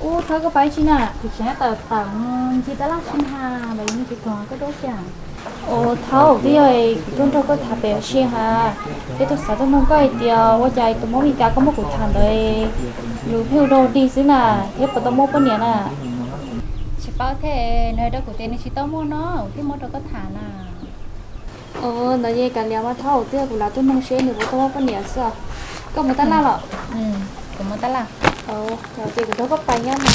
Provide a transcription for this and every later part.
Ub, Thaub, koj pab tsi na, kuv tseem tawm tawm ncig tab laj tsis haj, mam li mus tsis tuag koj dua cas. Ua Thaub, twb yog kuv tuaj nrog koj tham pem ua si ha, thiab tuaj xav tuaj nug koj hais tias ua cas tus Hmoob Mes Kas koj muab kuv tham ntawd lus pheej ua dog dig xwb na, thiab puas tau muaj poj niam na? Tsis paub thiab, nws hais rau kuv tias nws tsis tau muaj no, kuv thiaj muab rau koj tham na. Ntawd ces kav liam mas Thaub, twb yog kuv lam tuaj nug seb nws puas tau muaj poj niam xwb os. Koj mus tab laj los? Kuv mus tab laj. Ces kuv nrog koj pais nyob na.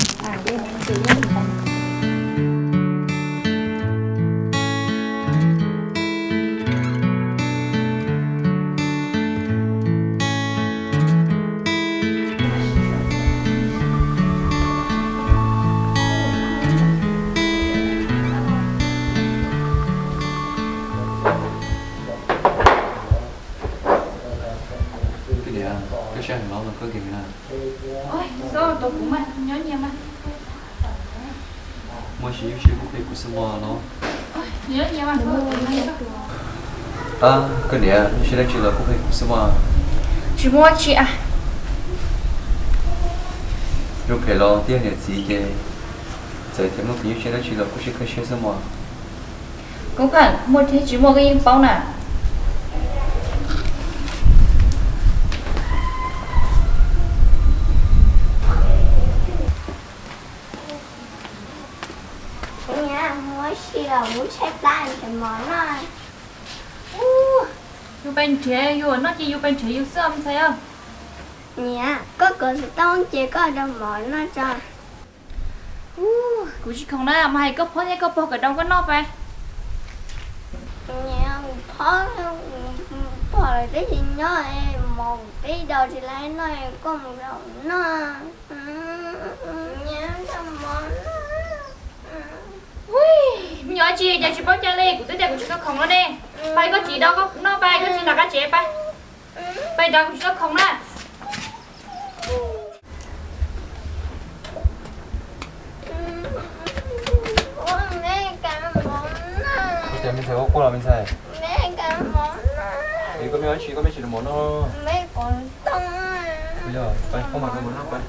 Koj niam, koj saib heev los mas koj nkees na. Txhob tos kuv mas, nyob nyias mas. Muaj tsis muaj kuj qhia kuv xwb mog no. Koj niam, muaj dab tsi los kuj qhia kuv xwb mog. Tsis muaj dab tsi. Zoo phem los twb yog niam txiv ces txawm tias muaj kev nyuaj siab dab tsi los kuj sib qhia siab xwb mog. Koob Pheej, muaj thiab tsis muaj koj yeej paub na. Kuv niam, muaj dab tsi los kuv tshaib plab nrhiav mov noj. Yus pais nrhiav, yus noj ces yus pais nrhiav yus xwb os me ntxhais os. Niam, koj kov xov tooj ces koj rau mov noj tso. Kuv tsis khoom na, mas hais koj phob thiab koj pog kom rau koj noj pais. Niam, kuv phob, kuv pog lawv twb tsis nyob, mov kuv twb rau tsis laiv noj, koj mus rau noj. Niam, rau mov noj. Me nyuam dab tsi cas tsis paub cai li, kuv twb tias kuv tsis tau khoom no ne. Pais koj txiv rau koj noj pais, koj txiv nram qab tsev pais. Pais nrad kuv tsis tau khoom na. Ua cas me ntxhais ua quaj los me ntxhais? Es koj me dab tsi koj me tsis rau mov noj? Yog, pais phob mam rau mov noj pais.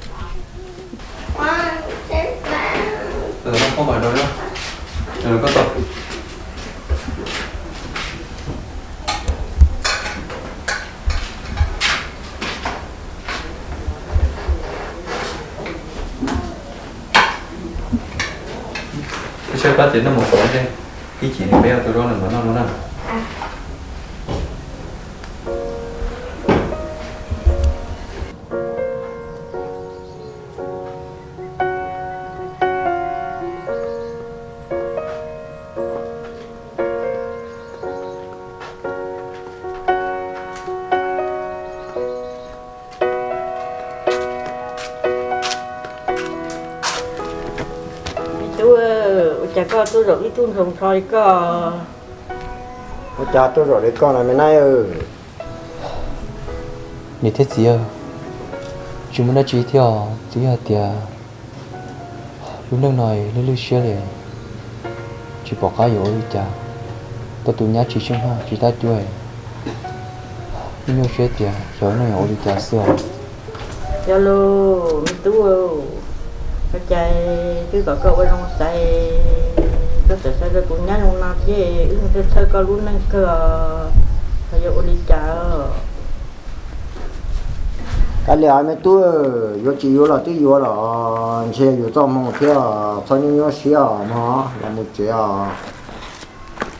Phob mam rau, koj tau. Saib pab ces noj mov qhuav ntej, ib chim nws peb ua tus zaub nws mam noj no na. Me tub, ua cas koj tuaj zaum ib tug ntsoog nrho li koj? Ua cas tuaj zaum li koj no me nab? Niam thiab txiv, tsis muaj dab tsi thiab os, tsuas yog tias lub neej no lwj lwj siab li, tsis pom qab yuav ua li cas. Tau tus nyab tsis tsheej haj tsis tab cuab, nyuaj nyuaj siab tias xyov neej yuav ua li cas xwb os. Yog lus me tub, ua cas twb kom koj ua zoo xaiv, koj txawm xaiv rau tus nyab zoo no thiab, wb txhawj koj lub neej kawg, xyov yuav ua li cas. Kav liam me tub, yuav tsis yuav los twb yuav los, ntshe yus txoj hmoo thiab, txhob nyuaj nyuaj siab os mog, los mus tsev os.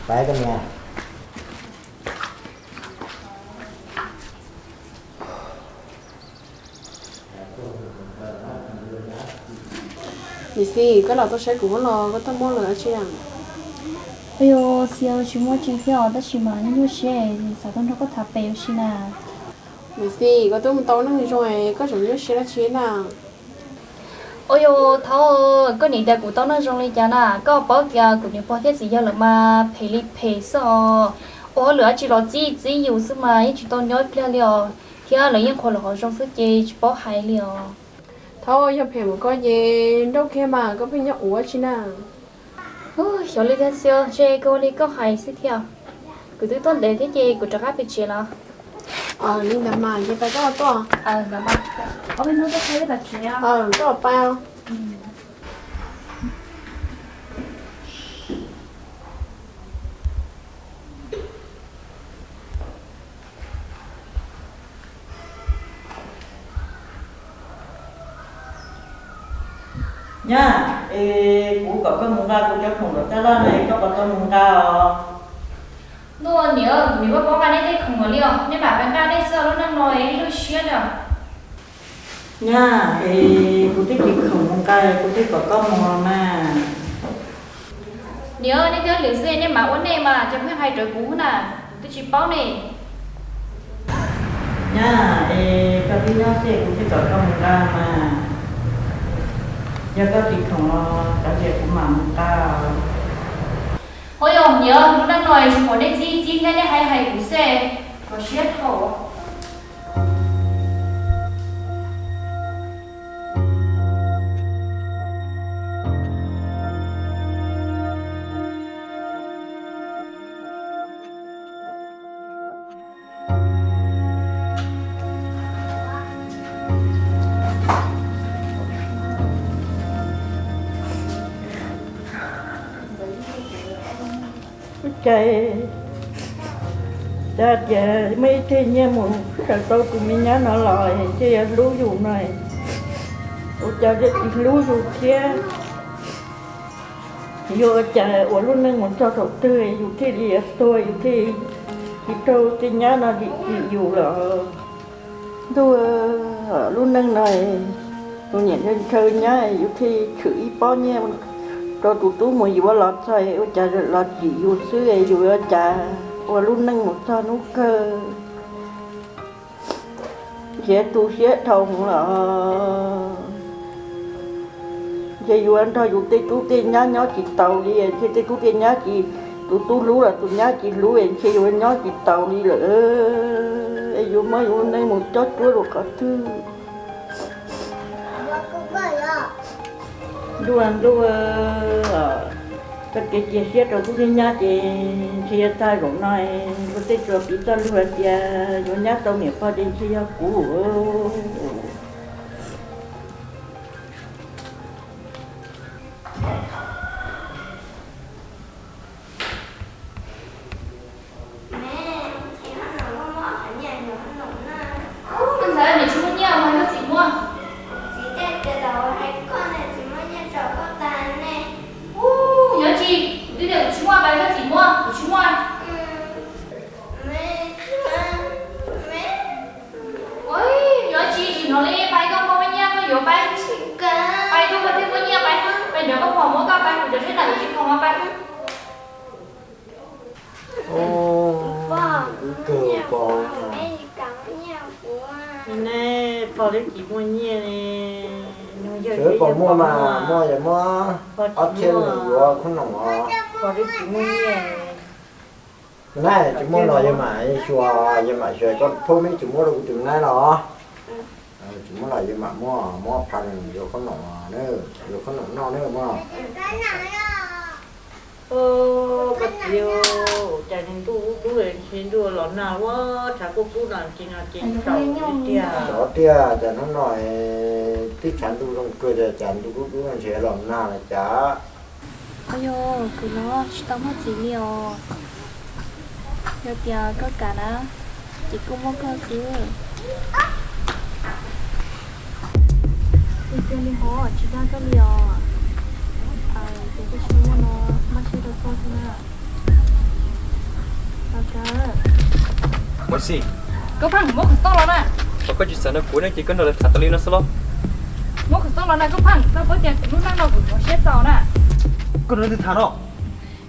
Pab koj niam. Niam Xis, koj los tuaj saib kuv hnub no koj tuaj muab lawm dab tsi na? Ua yog xis, tsis muaj tsi thiab os, tab sis mas nyuaj nyuaj siab, xav tuaj nrog koj tham pem ua si na. Niam Xis, koj twb mus tau neej zoo, koj tseem nyuaj siab dab tsi na? Ua yog Thaub, koj nim tias kuv tau neej zoo li cas na? Koj paub tias kuv niam pog thiab txiv yawg lawv mas phem li phem xwb os. Ua hauj lwm dab tsi los txib txib yus xwb mas yeej tsis tau nyob ib pliag li os, thiab lawv yeej qhuas lawv qhov zoo xwb ces tsis paub hais li os. Thaub, yog phem mus koj ces nrauj kiag mas koj pheej nyob ua dab tsi na? Xyov li tiag xwb, ntshe kuv ua li koj hais xwb thiab. Kuv twb tuaj ntev thiab ces kuv rov qab pem tsev lawm. Li ntawd mas ces pab koj tuaj. Koj pab. Nyab, es kuv kom koj mus nqa kuv cov khoom tom tab laj no es koj puas tau mus nqa os? Ntuj, niam, kuv nim paub nqa nej tej khoom li os, nej mam pab nqa nej xwb, lub neej no ib lub siab li os. Nyab, es kuv twb tsis khoom mus nqa, kuv twb kom koj mus los mas. Niam, nej twb lwm xwb nej mam ua nej mas, ces pheej hais rawv kuv na, kuv twb tsis paub ne. Nyab, es koj twb nyob xwb kuv twb kom koj mus nqa mas. Yog koj tsis khoom los kav liam kuv mam mus nqa. Ua yog niam, lub neej no tsis pom nej txib txib thiab nej hais hais kuv xwb, kho siab dhau. Ua cas, cas tias muaj ib teg nyiaj mus sawv tau tus me nyab no los thiaj yuav hlub yus no, ua cas tsis hlub yus thiab. Yuav ua cas ua lub neej mus txog thaum twg yus thiaj li yuav tuag, yus thiaj tsis raug tej nyab no dim tim yus lawm. Ntuj, lub neej no, tus niam ntshaw nyab yus thiaj tshwm ib pob nyiaj rau tus tub mus yuav los txog ua cas los tim yus xwb, yus ua cas ua lub neej mus txog hnub kawg. Nrhiav tu siab dhau hwv los, ntshe yuav nrog yus tej tub tej nyab nyob tsis taus li, ntshe tej tub tej nyab tsis, tus tub hlub los tus nyab tsis hlub, ntshe yuav nyob tsis taus li lawm. Yuav muab yus lub neej mus cob cuab rau qhov twg? Ntuj, ntuj, txoj kev cia siab rau tub thiab nyab ces ntshe yuav tag zaum no, kuv tej tsuas piv txoj lus hais tias yuav nyab tau niam pog ces ntshe yog kuv. Ntxhais, niam tsis muaj nyiaj mas koj txiv muaj. Txiv tej tias tau hais koj ne, txiv muaj nyiaj rau koj tag ne. Ub, yog Ib kawg pog, nej pog twb tsis muaj nyiaj li, nug yawg seb pog muaj mas muaj, yog muab ob txhiab los yuav khoom noj os. Pog twb tsis muaj nyiaj li. Nab, tsis muaj los yawg mam xyuas, yawg mam xyuas koj phooj ywg tsis muab rau kuv tus nab los. Tsis muaj los yawg mam muab, muab phav yuav khoom noj, yuav khoom noj noj nawb mog. Koj txiv, cas ntuj kub kub ntshe ntuj los nag ua tshav kub kub no ces no ces tsaus tiag. Tsaus tiag, cas hnub no twb tshav ntuj zoo kawg tiag, cas ntuj kub kub ntshe los nag lawm cas. Au yog, kuv los tsis tau muaj txiv li os. Yog tias koj kam na, ces kuj muab koj xwb. Ua cia li hov, tsis dag koj li os. Ces koj tsis muaj no, npaj siab rau koj xwb na. Maiv Xis, koj pheej muab qhov toj los na. Koj tsis xav nrog kuv ne ces koj nrog lawv tham tas li no xwb los? Muab qhov toj los na koj pheej, koj paub tias kuv lub neej no kuv rhuav siab txaus na. Koj nrog leej twg tham no?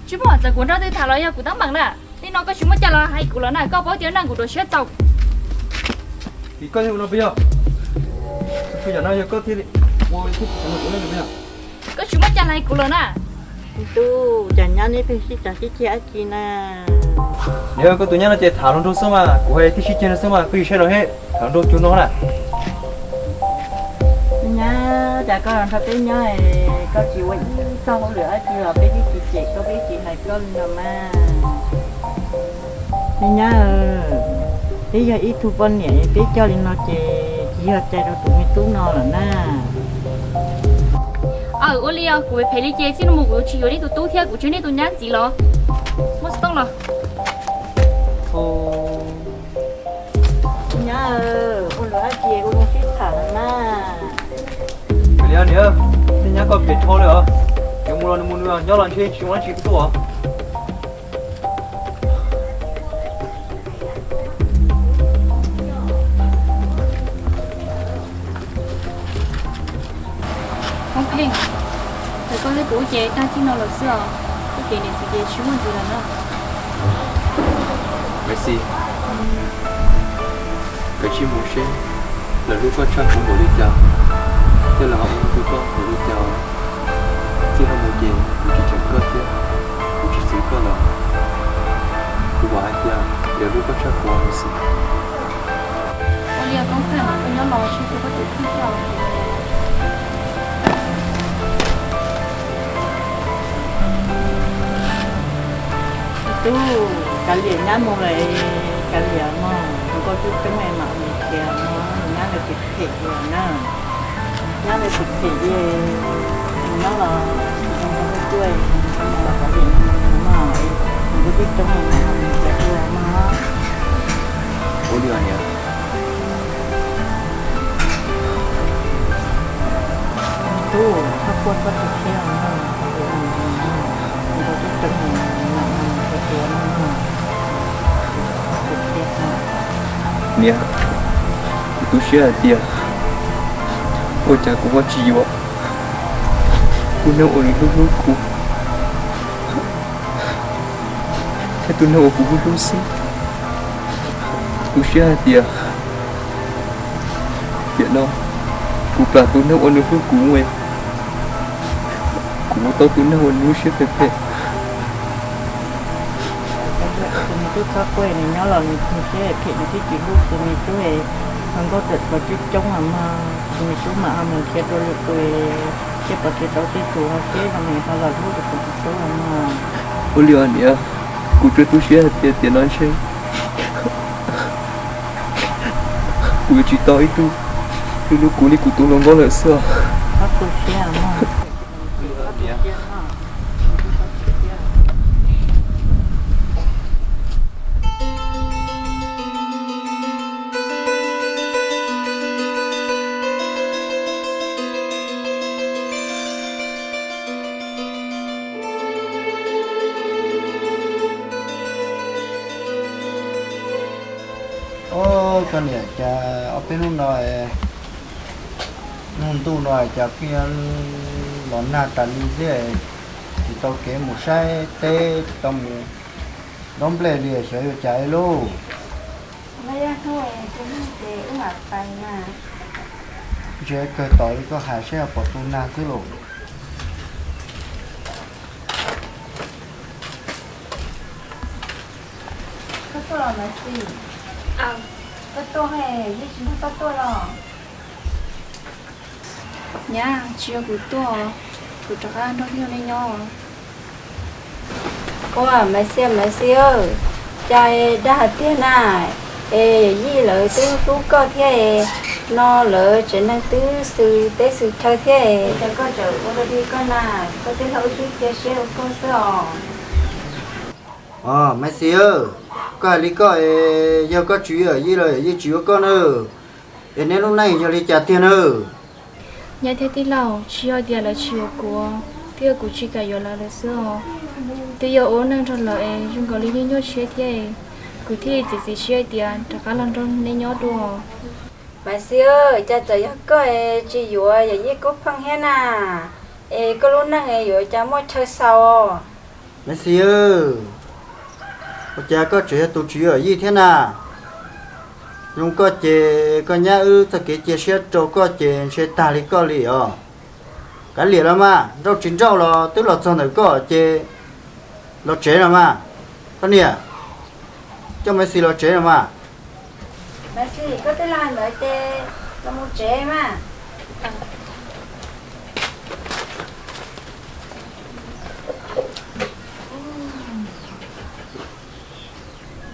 Tsis paub txawm kuv nrog leej twg tham los yog kuv teeb meem na. Nim no koj tsis muaj cai los hais kuv lawm na, koj paub tias lub neej kuv rhuav siab txaus. Vim koj thiaj ua no puas yog? Txhua yam no yog koj thiaj li ua thiaj tsis xav nrog kuv ne puas yog? Koj tsis muaj cai los hais kuv lawm na. Tub, cas nyab neb pheej sib cav sib ceg dab tsi na? Niam, koj tus nyab no ces tham hluas nraug xwb mas, kuv hais tib sib ceg no xwb mas, koj yog saib los he, tham hluas nraug cuag no na. Nyab, cas koj nrog peb nyob, koj tsis ua ib txoj hauj lwm dab tsi los peb twb tsis cem koj, peb tsis hais koj li no mas. Me nyab, peb yog ib tug poj niam peb coj li no ces tsis yog cai rau tus me tub no lawm na. Aw, ua li os, kuv phem li ces txij no mus kuv yuav tsis yuav nej tus tub thiab, kuv tsis yog nej tus nyab ntxiv los. Muab xov tooj los. Nyab, ua luag dab tsi ua zoo sib tham na. Kav liam, niam, tej nyab koj phem dhau li os. Yuav mus los nws mus, nws nyob los ntshe tsis ua dab tsi kuv tuaj os. Hoob Pheej, txawm koj thiab kuv ces tag txij no lawm xwb os, tej kev niam txiv ces tsis muaj ntxiv lawm na. Maiv Xis, koj cia li mus seb lawv hlub koj tshaj kuv npaum li cas, thiab lawv ho ua rau koj npaum li cas. Txij no mus ces kuv tsis cem koj thiab, kuv tsis txwv koj lawm. Kuv vam hais tias lawv hlub koj tshaj kuv, Maiv Xis. Ua li os Koob Pheej, koj nyob los seb koj tus kheej tso. Tub, kav liam nyab mus lawm, kav liam mog, tus nkauj coob coob mam mus thiab mog, nyab lawv phem phem li na. Nyab lawv phem phem li, nyob los zoo zoo tuaj, los kav liam mog, tus nkauj coob coob mam mus thiab mog. Ua li os niam. Tub, koj quaj koj tu siab os, tus nkauj coob coob mam mus thiab mog. Niam, kuv tu siab hais tias ua cas kuv ho tsis yuav tus neeg uas nws hlub hlub kuv thiab tus neeg uas kuv hlub hlub xwb. Tu siab hais tias tiam no kuv plam tus neeg uas nws hlub kuv, kuv ua tau tus neeg uas nws lub siab phem phem. Tus me tub txhob quaj, nws nyob los nws siab phem, nws twb tsis hlub tus me tub. Hluas nkauj txawm txog coob coob los mog, tus me tub mam ho mus nrhiav dua lwm tus, thiaj pom tsis tau tej tus ho siab zoo li ho los hlub tus me tub los mog. Ua li os niam, kuv tsuas tu siab hais tias tiam no ntshe kuv yuav tsis tau ib tug hlub hlub kuv li kuv tus hluas nkauj lawm xwb os. Au, koj niam, cas ob peb hnub no, hnub ntuj no cas pheej los nag tas li xwb. Tsis tau kev mus saib teb, tsis tau mus dob nplej li, xyov yuav cas li lauj. Ntsia kawg tom li koj hais saib ho pom tus nag xwb lauj. Koj tuaj los Maiv Xis? Koj tuaj, yeej tsis nrog koj tuaj los? Nyab, tsis yog kuv tuaj, kuv rov qab nrog nej nyob. Ua Maiv Xis, Maiv Xis, cas dag hais tiag na, es yij lawv twb hlub koj thiab es no lawv tsev neeg twb xwm teb xwm chaw thiab es cas koj tseem ua li koj na, koj tij laug wb twb cia siab rau koj xwb os. Os Maiv Xis, koj hais li koj es yog koj tsis yuav yij los yij tsis yuav koj na, es neb lub neej yog li cas tiag na? Nyab thiab tij laug, tsis yog tias lawv tsis yuav kuv, twb yog kuv tsis kam yuav lawv lawm xwb os. Twb yog ua neej nrog lawv es zoo nkaus li nyuaj nyuaj siab thiab, kuv thiaj li txiav txim siab hais tias rov qab los nrog neb nyob dua. Maiv Xis, cas txawm yog koj es tsis yuav yawm yij Koob Pheej thiab na, es koj lub neej es yuav cas muaj chaw xaus os? Maiv Xis, ua cas koj tseem yog tus tsis yuav yij thiab na? Zoo koj ces koj nyab wb txoj kev cia siab rau koj ces ntshe tag li koj li os. Kav liam los mas, nrauj tsis nrauj los twb los txog ntawm koj ces los tsev los mas. Koj niam, coj Maiv Xis los tsev los mas. Maiv Xis, koj twb los ntawd ces los mus tsev mas.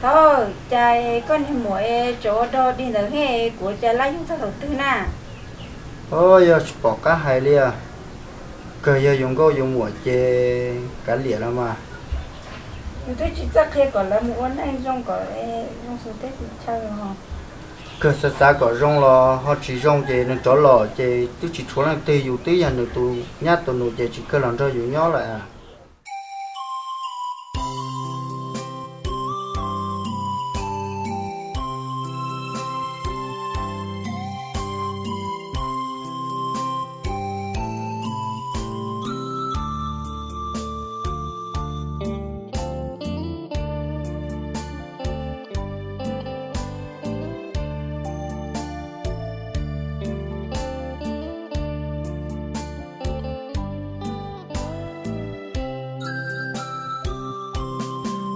Thaum cas koj niag muam es tseem ua dog dig ntawd thiab, kuv cas laj yug txog thaum twg na? Os, yog tsis pom qab hais li os. Kawg yog yus nkauj yus muam ces kav liam los mas. Yus twb tsis txawj qhia kom lawv mus ua neej zoo kom zoo xws teb xws chaw. Kawg xav xav kom zoo los ho tsis zoo ces nws rov los ces twb tsis tshuav leej twg, yus twb yog nws tus nyab tus nus ces tsis kawg los nrog yus nyob lawm.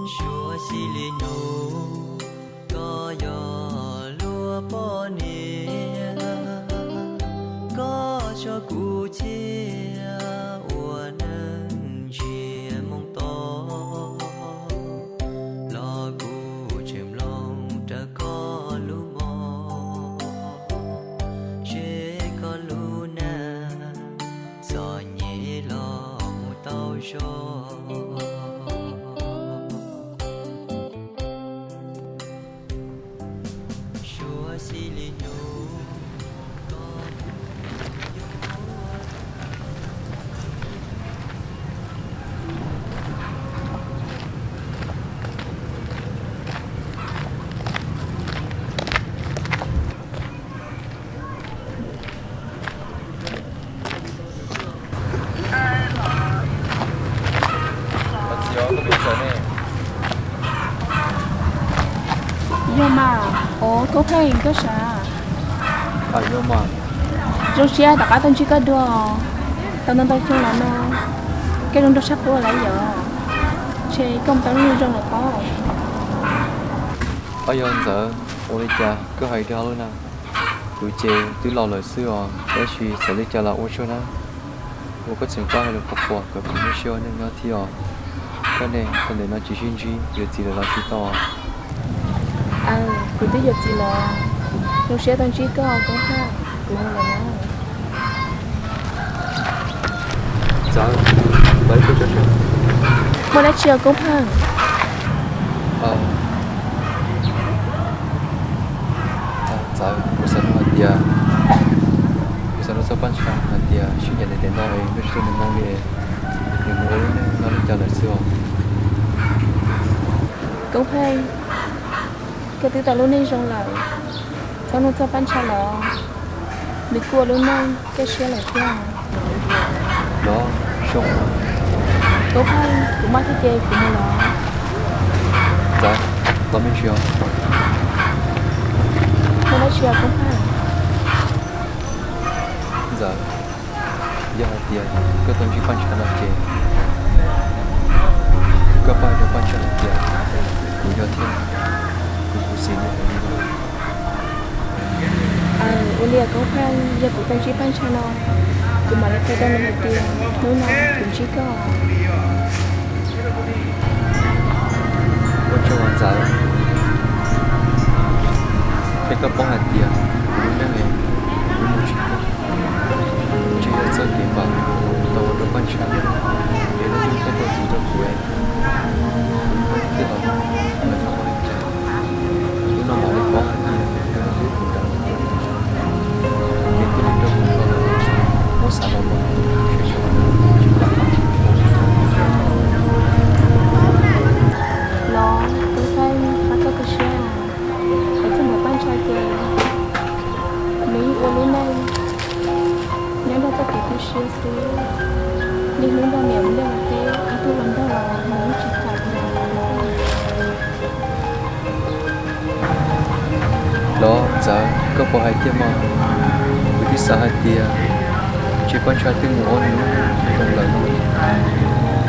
Suav xib li hnub koj yog luag poj niam, koj tso kuv cia ua neej ntsiag moo to, los kuv tseem mloog rawv koj lub mom, seb koj lub neej txom nyem los mus tau zog. Suav xib li hnub koj Yog mas, ov Koob Pheej koj sav? Zoo siab rov qab tau ntsib koj dua, tau ntau ntau xyoo los no, koj zoo nraug tshaj qub lawm yom. Ntshe koj mus tau lub neej zoo lawm pob. Ob yog Ntxawm, ua li cas koj hais dag lub neej? Kuv ces twb laus lawm xwb os, tab sis txawm li cas los ua tsaug na, uas koj tseem pab hais lus qhuas qhuas kom kuv muaj siab ua neej nyob thiab os. Koj ne, tau ntawm no tsis sib ntsib, yuav txiv lawm los tsis tau? Aws, kuv twb yuav txiv lawm. Zoo siab tau ntsib koj Koob Pheej, kuv hu lawm na. Muaj dab tsi os Koob Pheej? Txawm kuv xav nug hais tias, kuv xav nug txog Paj Ntsha hais tias sib ncaim ntev ntev no es nws tsis tuaj nws moo li, nws mus ua lub neej nyob li cas lawm xwb os? Koob Pheej, koj twb tau lub neej zoo lawm, txhob nug txog Paj Ntsha los, nws kuj ua lub neej kaj siab lawm thiab. Los zoo, Koob Pheej, kuv maj thiab ces kuv mus lawm. Ntxawm, tos me ntsis os. Muaj dab tsi os Koob Pheej? Ntxawm, yog hais tias koj tau ntsib Paj Ntshai no ces koj pab hais rau Paj Ntshai hais tias kuv yog thiab kuv khuv xim nws heev li. Ua li Koob Pheej, yog kuv tau ntsib Paj Ntshai no, kuv mam li qhia rau nws hais tias hnub no kuv ntsib koj. Ua tsaug Ntxawm, thiab koj paub hais tias kuv lub neej es kuv mus tsis tau, ntshe yog txoj kev npam tau ua rau Paj Ntshai es lub neej tuaj rau txim rau kuv es kuv thiaj los ua tau li cas. Hnub no mam li paub hais tias yog nws hlub kuv nrog kuv, ces thiaj li rau kuv tau muab xav los los seb tseem tsis pom qab. Los Koob Pheej, pab koj tu siab, hais txog ntawm Paj Ntshai ces nws yeej ua lub neej nyob nrog txoj kev tu siab xwb. Niaj hnub nrog niam mus liaj mus teb, ib tug hluas nraug los nws yeej tsis tham li. Los Ntxawm, koj puas hais tiag mas? Kuv twb xav hais tias ntshe Paj Ntshai twb mus ua nws lub neej zoo lawm no.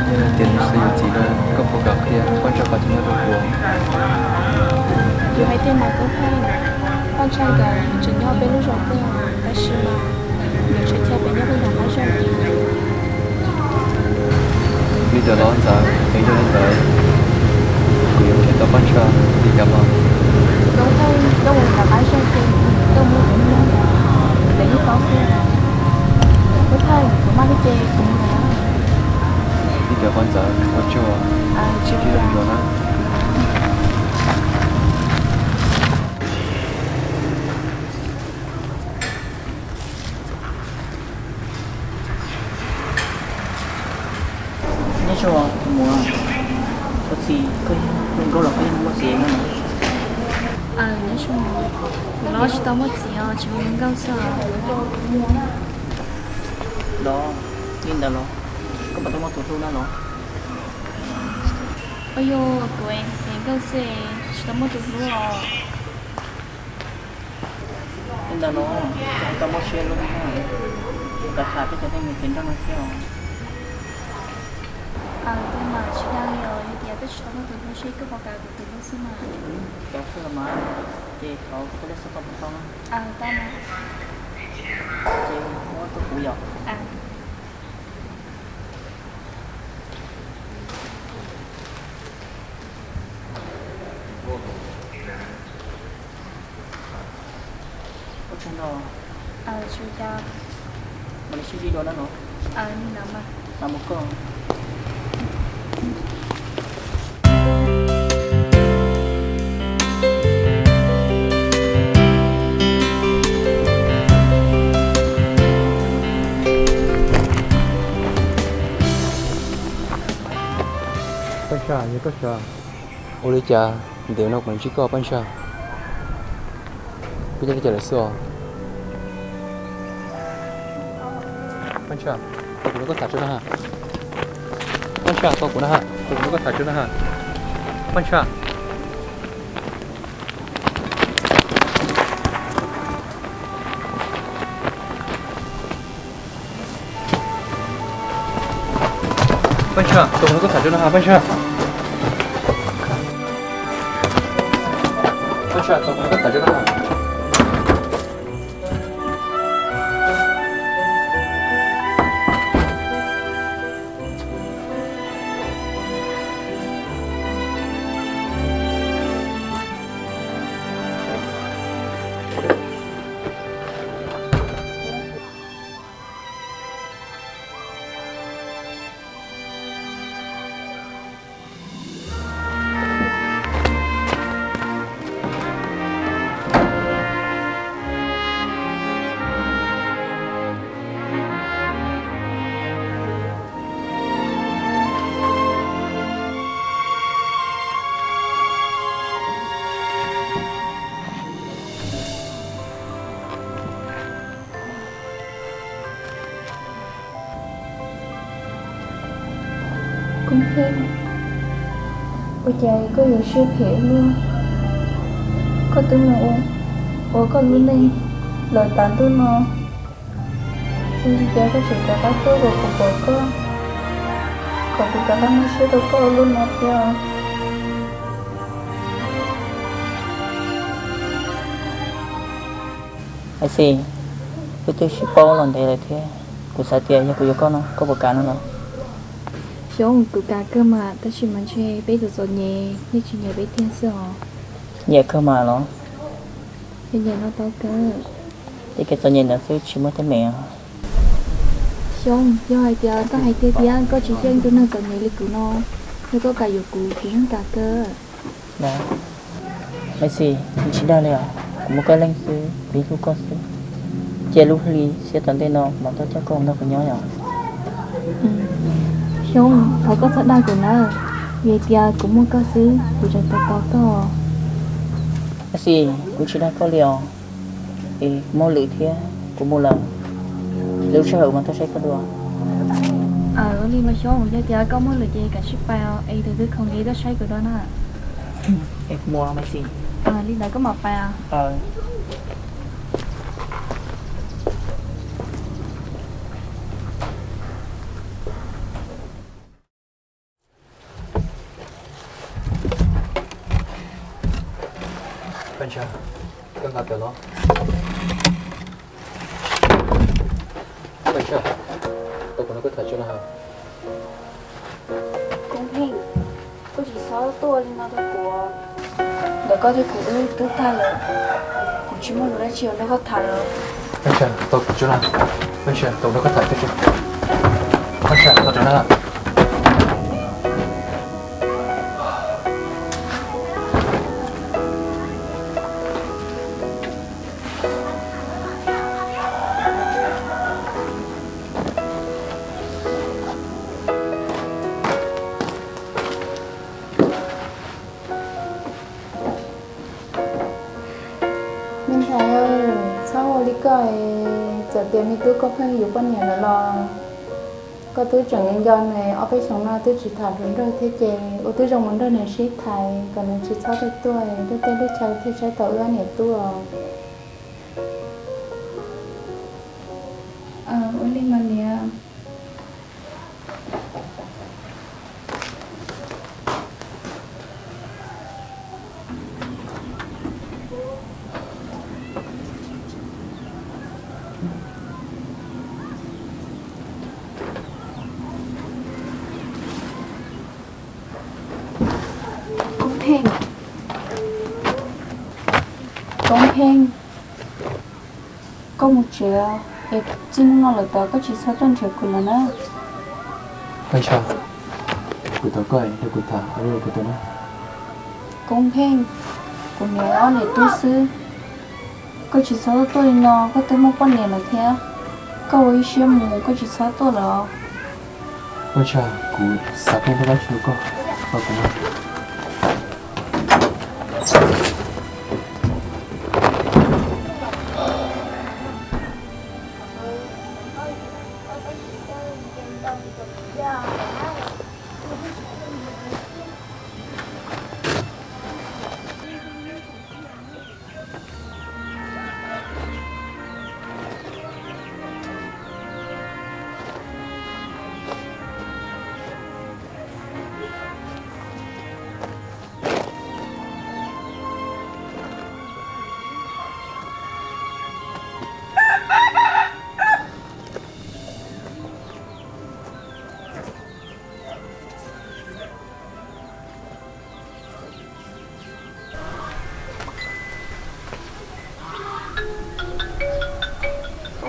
Yog hais tias nws xav yuav txiv no, koj puas kam qhia Paj Ntshai qhov chaw nyob rau kuv? Kuv hais tiag mas Koob Pheej, Paj Ntshai nkawd tseem nyob peb lub zos tuaj, tab sis mas nkawd tseem chaw pem nyob pem nram qab zog. Li ntawd los Ntxawm, es yog li ntawd kuv yuav qhia tau Paj Ntshai li cas mas? Koob Pheej, koj mus nram qab zog ces koj muab kuv hnub no, lawv yeej paub xwb. Koob Pheej, kuv maj thiab ces kuv mus lawm na. Li cas qhov Ntxawm, ua tsaug, tsis txhob zoo na. Nyob zoo tus muam, ua txiv koj yog hluas nkauj los koj yeej muaj txiv no? Aws, nyob zoo, kuv los tsis tau muaj txiv os, tsis hluas nkauj xwb. Los, li ntawd los koj puas tau muaj tus hlub na los? Ua yog kuv es hluas nkauj xwb, tsis tau muaj tus hlub os. Li ntawd los, tau muaj siab lub, kav tham peb cov neeg nyiam kev nrog no thiab os. Aws, koj mas tsis dag li os, yog tias koj tsis tau muaj tus hlub, seb koj puas kav kuv tus hlub xwb mas. Kav kawg mas, ces thov koj lej xab pab kuv tau na. Aws, tau mas. Ces muab rau kuv yom. Ua tsaug ntau. Aws, tsis ua cas. Mam li sib ntsib dua na no. Aws, li ntawd mas. Mam mus koj. Paj Ntshai, yog koj sav, ua li cas ntev no kuv ntsib koj Paj Ntshai? Koj nyob li cas lawm xwb os? Paj Ntshai, tos kuv nrog koj tham tso na ha. Paj Ntshai, tos kuv na ha, tos kuv nrog koj tham tso na ha. Paj Ntshai. Paj Ntshai, tos kuv nrog koj tham tso na ha, Paj Ntshai. Paj Ntshai, tos kuv nrog koj tham tso na ha. Koob Pheej, ua cas koj yuav siab phem luaj? Koj twb mus ua koj lub neej lawm tas ntuj no, ua li cas koj tseem rov qab tuaj kom kuv pom koj, kom kuv rov qab muab siab rau koj ua luaj no thiab? Maiv Xis, wb twb sib paub los ntev lawm thiab, kuv xav tias yog kuv yuav koj no koj puas kam no los? Xyoob, kuv kam kawg mas, tab sis mas ntshe peb txom txom nyem, yeej tsis nyiam peb tiag xwb os. Nyiam kawg mas los? Yog nyiam no tau kawg. Tej kev txom nyem ntawd xwb tsis muaj teeb meem os. Xyoob, yog hais tias koj hais tiag tiag koj tsis yog ib tug neeg txom nyem li kuv no, yog koj kam yuav kuv, kuv yeej kam kawg. Maiv Xis, tsis dag li os, kuv muaj koj leej xwb, kuv yeej hlub koj xwb. Cia lub hli xiab tom ntej no mam tuaj coj koj mus nrog kuv nyob yom. Xyoob, thov koj txhob dag kuv nawb, vim tias kuv muaj koj xwb kuv tseem tos tos koj. Maiv Xis, kuv tsis dag koj li os. Es muaj lwm thiab, kuv mus lawm, lwm lub sij hawm mam tuaj saib koj dua. Ua li mas Xyoob, yog tias koj muaj lwm ces kam sib pais os, es tus twg khoom ces tuaj saib kuv dua na. Es kuv mus Maiv Xis. Li ntawd koj mam pais. Koj ntsha, koj nqa tawm los. Koj ntsha, tau kuv nrog koj tham tso na. Koob Pheej, koj tsis txhob tuaj li no rau kuv. Ntawm koj thiab kuv wb twb tag lawm, kuv tsis muaj lus dab tsi yuav nrog koj tham lawm. Koj ntsha, tau kuv tso na. Koj ntsha, tau kuv nrog koj tham tso. Koj ntsha, tau tso na. Me ntxhais, txhob ua li koj es, txawm tias me tub koj pheej yuav poj niam lawm los koj twb tseem nco nco nws, ob peb xyoos no twb tsis tham hluas nraug thiab ces ua twb zoo mus nrog nws sib tham kom nws tsis txhob tuaj tuaj, lub teb lub chaw thiaj saib tau wb ob niam tub os. Ua li mas niam. Koob Pheej, Koob Pheej, koj mus tsev es txij hnub no lawm tod koj tsis txhob tuaj nrhiav kuv lawm na. Koj ntsha, kuv thov koj nrog kuv tham ua luaj kuv tuaj na. Koob Pheej, kuv niam ob niam tub xwb, koj tsis txhob tuaj li no, koj twb muaj poj niam lawm thiab. Koj ua ib siab mus, koj tsis txhob tuaj lawm. Koj ntsha, kuv xav tau nrog dab tsi rau koj, koj kuv na.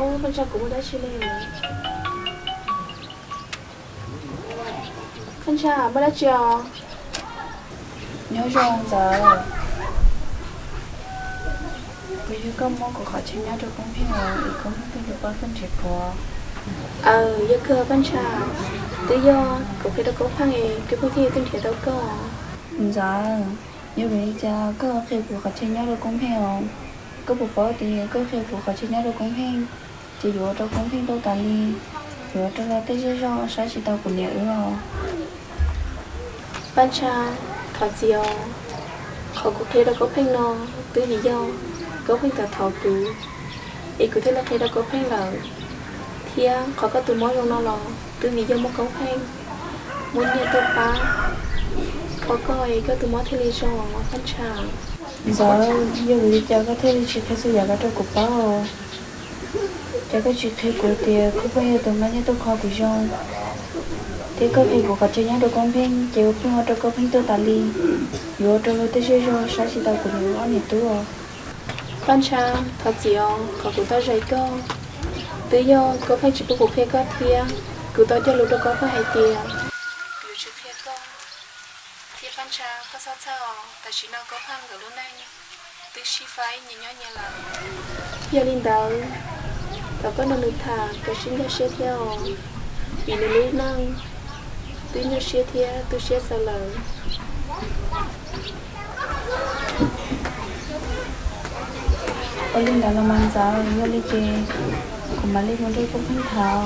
Ub, Paj Ntsha, kuv muaj dab tsi ne? Paj Ntsha, muaj dab tsi os? Nyob zoo Ntxawm. Kuv yog koj muab kuv qhov chaw nyob rau Koob Pheej los es Koob Pheej thiaj li paub tuaj nrhiav kuv. Aws, yog kawg Paj Ntsha, twb yog kuv qhia rau Koob Pheej es Koob Pheej thiaj li tuaj nrhiav tau koj. Ntxawm, yog vim li cas koj qhia kuv qhov chaw nyob rau Koob Pheej os? Koj puas paub tias koj qhia kuv qhov chaw nyob rau Koob Pheej ces yuav ua rau Koob Pheej tau tas li, yuav ua rau tej zej zog saib tsis taus kuv niam wb os. Paj Ntshai, thov txim os. Qhov kuv qhia rau Kaub Pheej no twb vim yog Kaub Pheej tau thov kuv, es kuv thiaj li qhia rau Kaub Pheej lawm. Thiab qhov koj tus mob zoo no los twb vim yog muaj Kaub Pheej muab nyiaj tuaj pab kho koj es koj tus mob thiaj li zoo, Paj Ntshai. Ntxawm, yog vim li cas koj thiaj li tsis qhia txhua yam los rau kuv paub? Ces koj tsis qhia kuv tias Kaub Pheej yog tus muab nyiaj tuaj kho kuv zoo, thiab koj qhia kuv qhov chaw nyob rau Kaub Pheej, ces ua pheej ua rau Kaub Pheej tuag tas li, yuav ua rau luag tej zej zog saib tsis taus kuv ob niam tub. Paj Ntshai, thov txim os, qhov kuv tau zais koj twb yog Kaub Pheej tsis pub kuv qhia koj thiab. Kuv tau cog lus rau Kaub Pheej hais tias kuv yuav tsis qhia koj. Thiab Paj Ntshai, koj txhob txhawj os, tam sim no Kaub Pheej nkawd lub neej twb sib faib nyias nyob nyias lawm. Yog li ntawd, thov koj nrog nws tham kom sib nkag siab thiab os, vim nws lub neej twb nyuaj siab thiab tu siab txaus lawm. Ua li ntawd los mas Ntxawm, yog li ces kuv mam li mus nrog Kaub Pheej tham.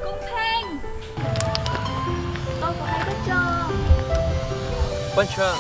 Kaub Pheej, tau kuv hais koj tso. Paj Ntshai,